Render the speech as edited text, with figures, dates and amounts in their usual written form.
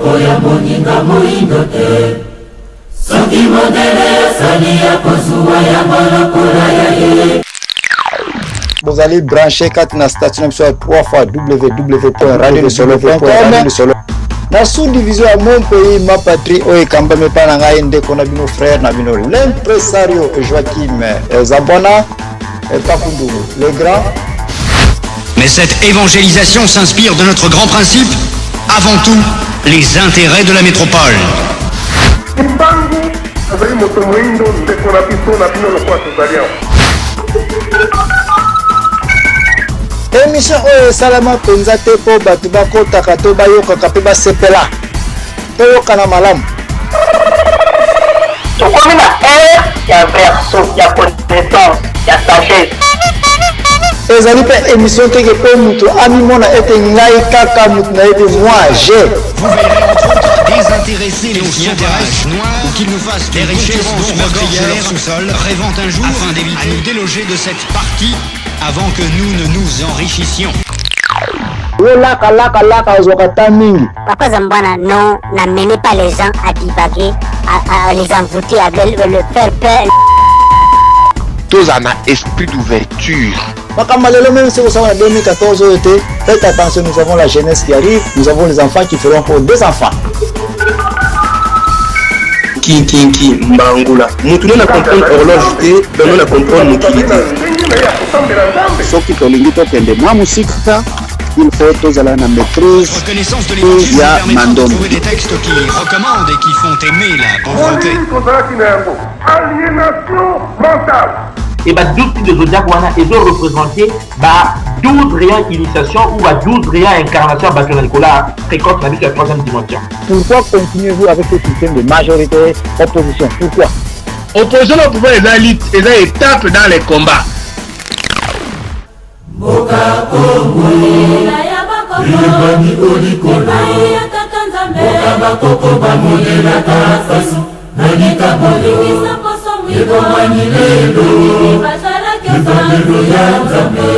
maboko ya moninga moindo te. Soki mondele asali akozuwa yango lokola ya ye. Bozali branché kati na station na biso ya 3 fois www.radiosolo.com na sous-division ya mon pays ma patrie oyo ekambami epai na ngai ndeko na bino frère na bino l'impresario Joachim Zabwana Pakundu le grand. Mais cette évangélisation s'inspire de notre grand principe, avant tout, les intérêts de la métropole. Kimbangu azali moto moindo ndeko na biso na bino lokola tozali awa. Emission oyo esalama mpenza te mpo bato bakotaka to bayokaka mpe basepela. Toyokana malamu. Tokomi na ère ya verseau, ya connaissance, ya sagesse. Ezali mpe emission te ke mpo moto amimona ete ngai kaka moto nayebi moi je. Vous verrez entre autres désintéresser les sauvages noirs ou qu'ils nous fassent des richesses dont regorge leur sous-sol, rêvant un jour afin d'éviter à nous déloger de cette partie avant que nous ne nous enrichissions. Yo laka laka laka ozwaka temps mingi. Papa Zambwana, non, n'amenez pas les gens à divaguer, à les envoûter, à le faire peur. Tozala na esprit d'ouverture. Makambo lelo même si osala na 2014 oyo te, faites attention, nous avons la jeunesse qui arrive, nous avons les enfants qui feront encore deux enfants. Kinkinki mbangula mutu nani a comprendre horloge te donc nani a comprendre mokili te. Soki tolingi tokende mwa mosika, il faut tozala na maîtrise Reconnaissance de l'évangile nous ya permettra de mandombe. trouver des textes qui recommandent et qui font aimer la pauvreté. Boni tozalaki na yango aliénation mentale. Et ba 12 signes de zodiaque wana ezo représenter ba 12 réinitiations ou ba 12 réincarnations ya bato na likolo ya fréquence na biso ya troisième dimension. Pourquoi continuez-vous avec ce système de majorité opposition? Pourquoi? Opposition na pouvoir eza lutte, eza étape dans les combats. Mboka Congo eyebani o likolo, mboka bakoko bamonelaka fasu na likambo ebongwani lelo, evandelo ya Nzambe.